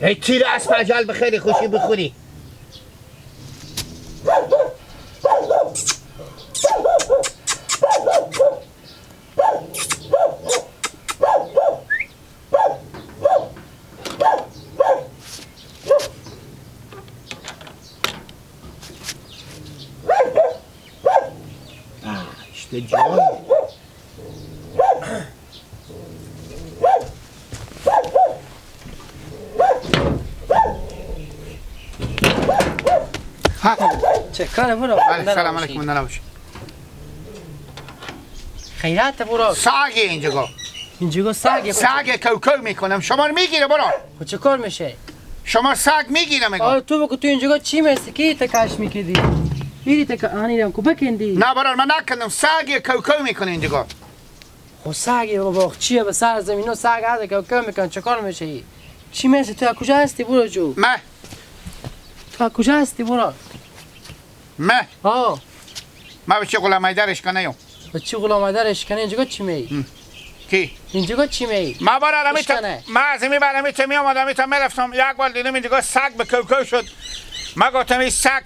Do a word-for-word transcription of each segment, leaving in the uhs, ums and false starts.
هیچی را اسب اجل بخیری خوشی بخوری. آه، ایشته جان. ها. چه کاره برو؟ بله، سلام علیکم، زنده باشی. خیرات برو. سگه اینجا. اینجا سگه. سگه کوکو می‌کنم. شما رو می‌گیره، برو. خب چه کار می‌شه؟ شما سگ می‌گیره، می‌گم. آره، تو بگو تو اینجا چی می‌سه؟ کی تکش می‌کردی؟ می‌ری تک-، آنی رم کو بکندی؟ نه برار، من نکندم. سگ یه کوکو می‌کنه اینجا. خب سگ یه بابا، چیه به سر زمین و سگ هر کوکو می‌کنه، چه کار می‌شه ای؟ چی می‌سه؟ تو از کجا هستی برو جو؟ مه. تو از کجا هستی برو؟ مه. ها. ما به چی غلام حیدر اشکنه یو؟ به چی غلام حیدر اشکنه؟ اینجا چی می‌ای؟ هم. کی؟ اینجا چی می‌ای؟ ما برار امی تا، اشکنه. ما از امی بر امی تا می‌آمدم، امی تا می‌رفتم، یک بار دیدم اینجا سگ به کوکو شد. ما گفتم این سگ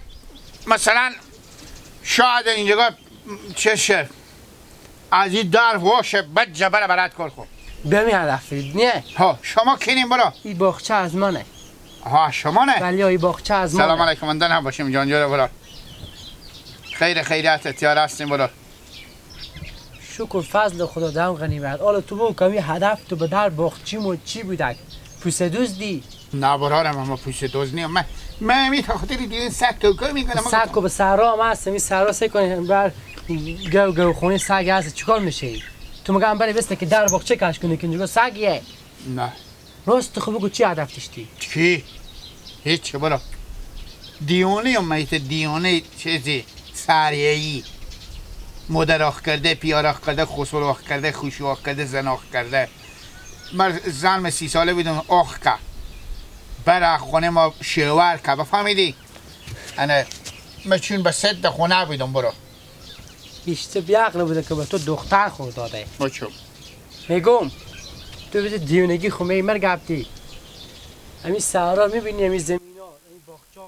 مثلاً شاید اینجا چه شه؟ از این در واشه بد جبر برات کار خو. به می هدف نیه. ها، شما کینیم برو. این باغچه از منه. ها، شما نه؟ بله، این باغچه از منه. سلام علیکم، من دنه باشیم جان جوره برو. خیر خیریت تیار هستیم برو. شکر فضل خدا دم غنیمت. حالا تو بگو کمی هدف تو به در باغچی مو چی بودک؟ پوسه دوز دی؟ نه برارم، اما پوسه دوز نیم. من، من می تا خاطر دیدن سگ کوکو می‌کنم. سگ کو به صحرا هم هست، می صحرا سه کنی بر گو گو خونی سگ هست، چیکار می‌شه؟ تو مگه هم بری بسته که در باغچه کش کنی که اینجا سگ یه؟ نه. راست خو بگو چی هدف داشتی؟ چی؟ هیچ برو. دیونه یا میت دیونه چیزی سریعی. مادر آخ کرده، پیار آخ کرده، خسر آخ کرده، خوشو آخ کرده، زن آخ کرده. مر زن سی ساله بودم آخ که. بره خونه ما شوهر که، بفهمیدی؟ انه مچون به صد خونه بودم برو. ایشته بیعقل بوده که به تو دختر خور داده. بچم. میگم، تو بده دیونگی خو می مر گپ دی. امی صحرا می‌بینی، امی زمینا، امی باغچا.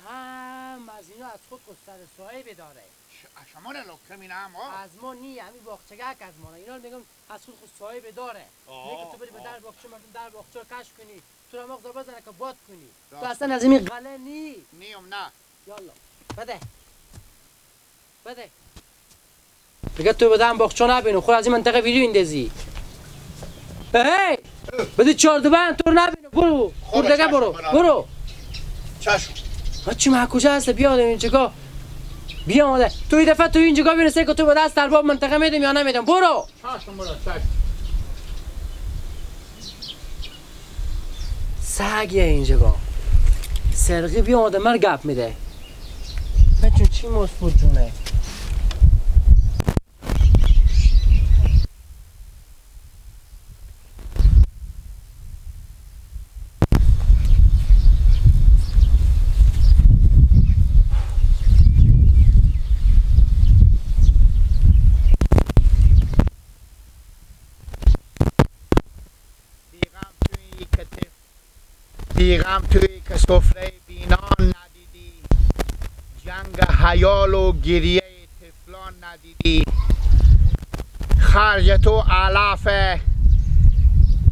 هم از اینا از خود خود سر سایه بداره. ش-، شما نه لکه می نام ها؟ از ما نی، امی باغچگک از ما نه. اینا رو می‌گم از خود خود سایه بداره. آه، نه که تو بری به آه. در باغچه مردم در باغچه کش کنی. تو را مغز بزنه که باد کنی. تو راست. اصلاً از این غله نی. نیم نه. یالا. بده. بده. دیگه تو بدن باغچه نبینو، خود از این منطقه ویدیو ایندازی. هی! بده چهارده بند تو رو نبینو، برو. خب، خود دیگه چشم، برو، برو. برو. چشم. ها، چی ما کجا هست؟ بیا آدم اینجا. بیا آمده. تو این دفعه تو اینجا بینه سه که تو به دست ارباب منطقه می‌دم یا نمی‌دم. برو. چشم برو، چشم. سگ یه اینجا با سرقی بیا آمده مر گپ می‌ده. بچون چی ماست بود جونه؟ بیغم تویی که تف-، بیغم تویی که سفرهٔ بینان ندیدی، جنگ حیال و گریهٔ طفلان ندیدی. خرج تو علف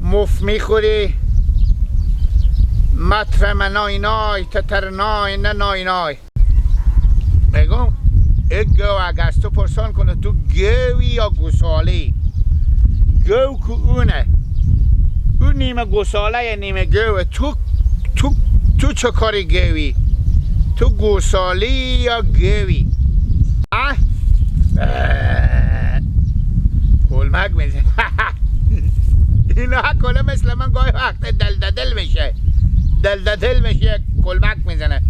مف می‌خوری، متر منای نای، تتر نای، نه نای نای. بگم، ای گو اگه از تو پرسان کنه، تو گوی یا گوسالی؟ گو کو اونه. او نیمه گوساله یا نیمه گوه. تو، تو، تو چه کاری گوی؟ تو گوسالی یا گوی؟ اه؟ اه. کلمک می‌زنه. اینا کلا مثل من گاهی وقت دل ددل می‌شه. دل ددل می‌شه، کلمک می‌زنه.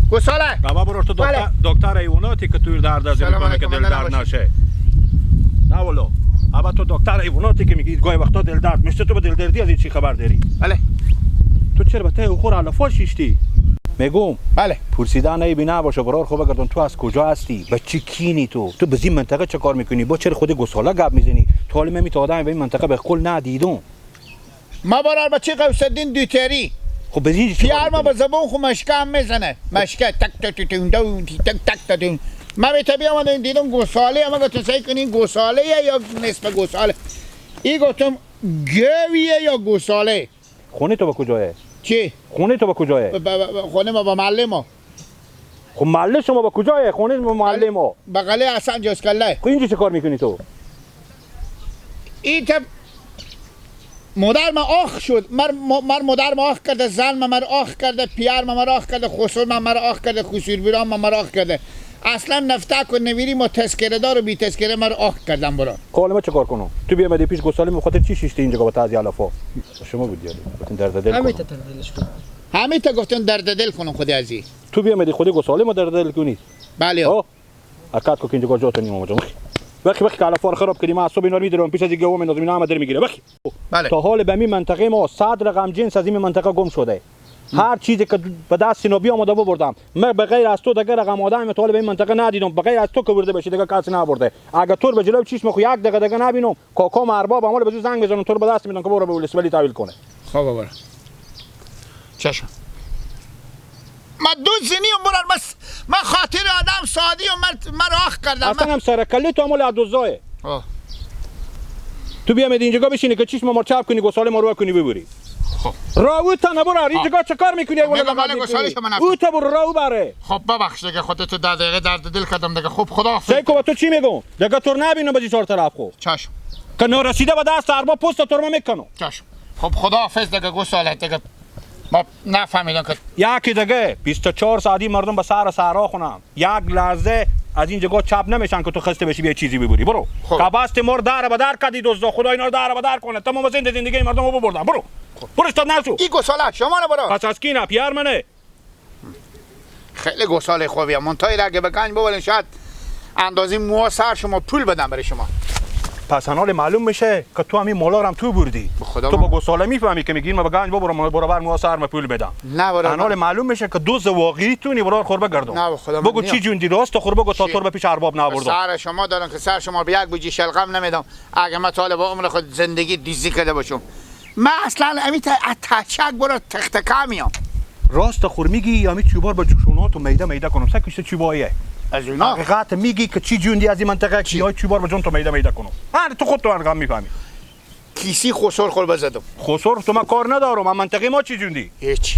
گوساله. بابا برو تو دکتر، بله. دکتر حیواناتی که توی درد از سلام می‌کنه که علیکم، دل درد نشه. نه والا. اما تو دکتر حیواناتی که می‌گی گاهی وقتا دل درد می‌شه، تو به دل دردی از این چی خبر داری؟ بله. تو چرا به ته خور علفا شیشتی؟ می‌گم. بله. پرسیدن ای بی نباشه، برار خو بگردان تو از کجا هستی؟ به چی کینی تو؟ تو به زی منطقه چه کار می‌کنی؟ با چرا خود گوساله گپ می‌زنی؟ تو حالی من می تا آدم به این منطقه به کل ندیدم. ما برار بچه غوث الدین دوتری. خب بزین چی پیار کار ما می‌کنی؟ به زبون خو مشکه هم می‌زنه. مشکه تک تک تک تک تک تک تک. ما به طبیعه آمدیم دیدم گوساله، اما گفتم سعی کنین گوساله یا نصف گوساله. ای گفتم گویه یا گوساله. خونه تو به کجایه؟ چی؟ خونه تو به کجایه؟ ب-، ب-، ب-، خونه ما به محله ما. خب محله شما به کجایه؟ خونه ما محله ما. بغل حسن جوزکله. خب اینجا چه کار می‌کنی تو؟ ای تب مادر ما آخ شد. مر، م-، مر مادر ما آخ کرده، زن ما مر آخ کرده، پیار ما مر آخ کرده، خسر ما مر آخ کرده، خسور بیران ما مر آخ کرده. اصلاً نفته کن نویری ما تذکره دار و بی تذکره مر آخ کردن برار. خب حالا ما چه کار کنم؟ تو بیامدی پیش گوساله، به خاطر چی شیشتی اینجا با تعزیه علفا؟ شما بود یاری. گفتین درد دل همین کنم. تا درد دلش کن. همین تا گفتن درد دل کنم خود عزیز. تو بیامدی خود گوساله ما درد دل کنی؟ بله. آه. حرکت کو که اینجا جا تو نیم آمد. بخی، بخی، بخی که علفا رو خراب کنی. ما از صبح اینا رو می‌دارم، پیش از این گوه می‌ندازم، اینا همه در می‌گیره. بخی. بله. تا حال به می منطقه ما صد رقم جنس از این منطقه گم شده. هر چیزی که به دست اینا بیامده ببردم. من به غیر از تو دگه رقم آدم تا حال به این منطقه ندیدم. به غیر از تو که برده باشی دگه کسی نبرده. اگه تو رو به جلو چشم خو یک دقیقه دگه نبینم، کاکام ارباب عمل به زو زنگ بزنم، تو رو به دست می‌دم که برو به ولسوالی تحویل کنه. خب بابا. چشم. من دو زنی هم برار بس. من خاطر آدم سادی و من، من راخ کردم. اصلاً هم سر کله تو عمل عدوزایه. آه. تو بیامدی اینجا بشینی که چشم ما رو چپ کنی، گوساله ما رو کنی ببری. خب. راهو تا نبرار، اینجا چه کار می‌کنی؟ ای ولا می‌گم، من گوساله شما نفتم. او تا برو راهو بره. خب ببخش دیگه، خودت در دقیقه درد دل کردم دیگه. خب خدا حافظ. سعی کو با تو چی می‌گم؟ دیگه تو رو نبینم بزی چهار طرف خو. چشم. که نرسیده به دست ارباب پست تو رو من می‌کنم. چشم. خب خدا حافظ دیگه، گوساله دیگه. ما نفهمیدم که یکی دیگه بیست و چهار ساعتی مردم به سر صحرا خونم. یک لحظه از این جگاه چپ نمیشن که تو خسته بشی بیا چیزی ببری. برو. خب. که بست ما رو در به در کردی دزدا، خدا اینا رو در به در کنه. تمام زنده زندگی مردم رو ببردن. برو. خب. برو استاد نرسو. این گوساله شما رو برو. پس از کی نه؟ پیار منه. خیلی گوساله خوبیه. منتها اگه به گنج ببرین شاید اندازهٔ موها سر شما پول بدم برای شما. پس انال معلوم می‌شه که تو همین مولا رو هم تو بردی. به خدا تو من با گوساله می‌فهمی که می‌گی: «من به گنج ببرم، برابر موها سر من پول بدم.» نه برابر. انال معلوم می‌شه که دزد واقعی تو نی، برار خور بگردم. نه به خدا من بگو نیم. چی جوندی راست خور بگو تا چی؟ تو رو به پیش ارباب نبردم. سر شما دارم که سر شما به یک بوجی شلغم نمیدم. اگه من طالب عمر خود زندگی دیزی کرده باشم، من اصلاً امی ت-، ا تچک برو تختکه میام. راست خور میگی، امی چوبار به جوشونات و میده میده کنم. سه کشته چوباییه. از اونا؟ حقیقت میگی که چی جوندی از این منطقه چی؟ کی؟ آی چوبار به جون تو میده میده کنم. هر تو خود تو هر غم میفهمی. کیسی خسر خور بزدم. خسر تو ما کار ندارم. من منطقه ما چی جوندی؟ هیچ.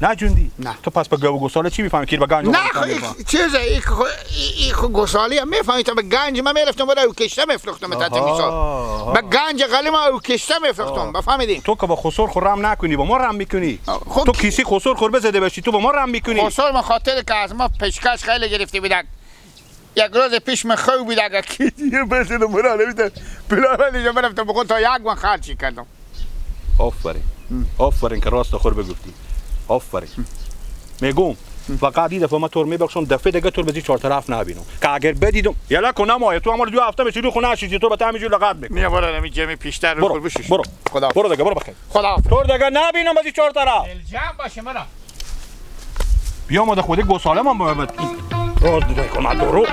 نه جوندی؟ نه. تو پس به گو گوساله چی می‌فهمی؟ کیر به گنج نه، خو می‌فهمی؟ این چیزه، این خو، این، این خو گوسالی هم می‌فهمی؟ تا به گنج من می‌رفتم، برای او کشته می‌فروختم، تا آها، تمیزا. آها. به گنج غلی ما او کشته می‌فروختم، آه. بفهمیدی؟ تو که با خسر خو رم نکنی، با ما رم می‌کنی. آه، خب تو کی- کیسی خسر خور بزده باشی، تو با ما رم می‌کنی. خسر ما خاطر که از ما پیشکش خیلی گرفتی بودک. یک روز پیش من خوب بود، اگه کی دیگه بزنم، برا نمی‌تونم. پلان من اینجا برفتم، بخون تا یک من خرچی کردم. آفرین. آفرین که راست خور بگفتی. آفرین. میگم، فقط این دفعه من تو رو میبخشم، دفعه دیگه تو رو به زی چهار طرف نبینم. که اگر بدیدم، یلا کن نمایه، تو عمر دو هفته می‌شی، رو خونه شیشی، تو به تمیزی لغت می‌کنی. میا برو، نمی جمعی پیشتر رو برو، برو بشوش. برو. خدا. برو دیگه، برو بخیر. خدا. تو رو دیگه نبینم به زی چهار طرف. دل جمع باشه مرا. بیا ما ده خودی گوساله من باید راز دیگه کنم، درو.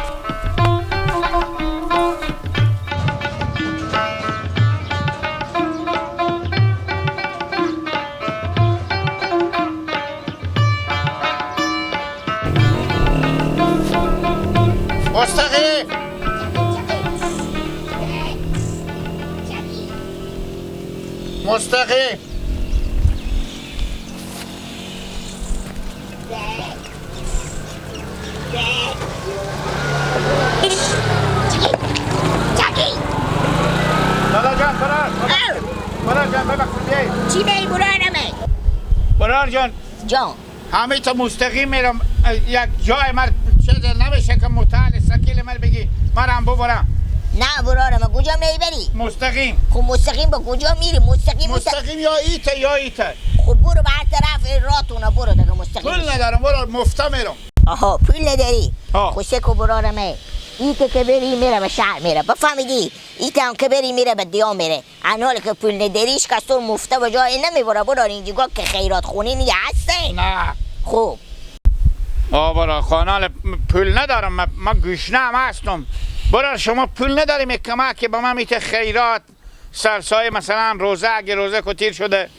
مستقیم. مستقیم. لالا جان، برار. آو. برار جان، ببخشید، بیایید. چی دی برارمه؟ برار جان. جان. همین تا مستقیم می‌رم، یک جای مر چیز نمی‌شه که متعال سکیل مر بگی، مرم ببرم. نه برارم، کجا می‌بری؟ مستقیم. خب مستقیم به کجا می‌ری؟ مستقیم مست-، مستقیم یا ایته یا ایته. خب برو به هر طرف، این راه تونه، برو دیگه مستقیم. پول ندارم، برو مفته می‌رم. آها، پول نداری؟ آه. خب سه کو برارمه. ایته که بری میره به شهر میره، بفهمیدی؟ ایته هم که بری میره به دیا میره. انال که پول نداری، هیچ کس تو رو مفته به جایی نمیبره. برار اینجا که خیرات خونی نیه هسته. نه. خب. آه، برار، خانال پول ندارم، من، من گشنه هم هستم. برار شما پول نداریم، یک کمک به من می‌ته خیرات. سر سایه، مثلاً روزه، اگه روزه کو تیر شده،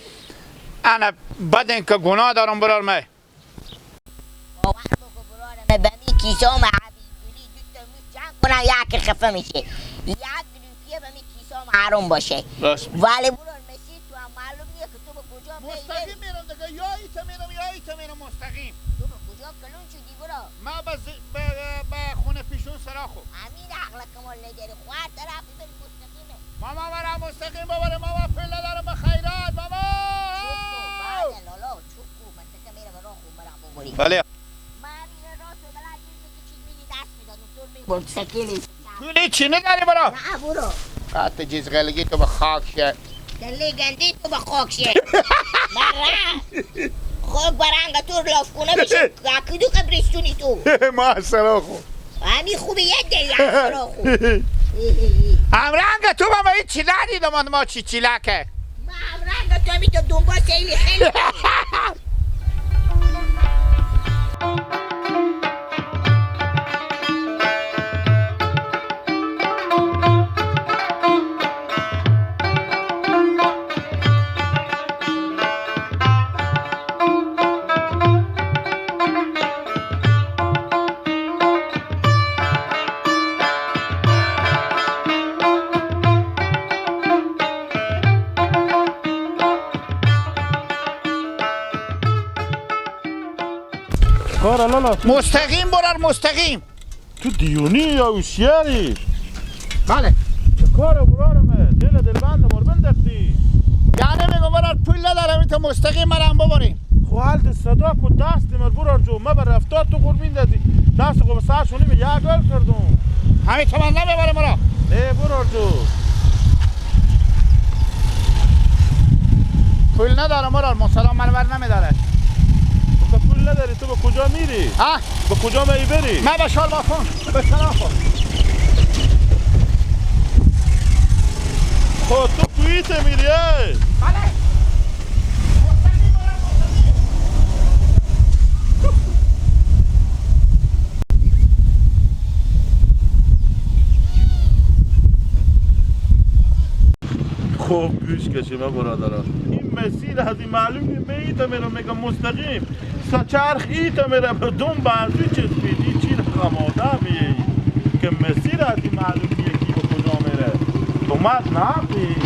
انه بدین که گناه دارم برار مه. باور بکن برار مه، به می کیسا مه حبیب گلی دو تا موش جمع کنم، یک خفه می‌شه. یک روپیه به می کیسا مه حرام باشه. راست می‌گی. ولی برار مه، سی تو هم معلوم نیه که تو به کجا می‌ری. مستقیم می‌رم دیگه، یا ایتا می‌رم، یا ایتا می‌رم مستقیم. تو به کجا کلون شدی برار؟ ما به ز-، به، به خونه پیشون سرا خو. امین عقل کمال نداری، خو هر طرفی بری مستقیمه. ماما، مرا مستقیم ببره، ماما، پول ندارم به خیرات، ماما. چوب کو، بله لالا، چوب کو، منطقه میره به راه خو، مرا ببری. بله. من میره راه تو بلد نیستی که چی می‌ری دست می‌زنی، تو می‌بری سکیلی. پولی چی نداری برا؟ نه، برو. قط جیز غلگی تو به خاک شه. گله گندی تو به خاک شه. برا. خاک برنگ تو لاف کنه بشه. گاکدو قبرستونی تو. ما سرا خو. همی خوبی یه دل یا سرا خو. همرنگ تو با ما هیچ چی ندیدم، ما چی چیلکه. ما همرنگ تو همی تو دنبال سیلی خیلی. کار لالا. مستقیم برار، مستقیم. تو دیونی یا هوشیاری؟ بله. چه کار برار مه؟ دل دلبند مر بندختی. یعنی میگم برار پول ندارم، تو مستقیم مرا هم ببرین. خو حال ده صدا کو دست مر برار جو، ما به رفتار تو قربین دادی. دست خو به سر شونی می یا گل کردم. همین تو من نمیبره مرا. نه برار جو. پول ندارم برار، مصدام من ور نمیداره. تو که پول نداری، تو به کجا میری؟ ها؟ به کجا می‌بری؟ من به شال بافون. به سلام خو. خو تو کویت میری، ای؟ بله. خوب گوش کشیم، ها برادران. این مسیر هزی معلوم نیه، می ایتا میره میگم مستقیم. سه چرخ ایتا میره به دوم بازی چسبید. این چی رقم آدمیه که مسیر هزی معلوم نیه کی به کجا میره. تو مات ناپی.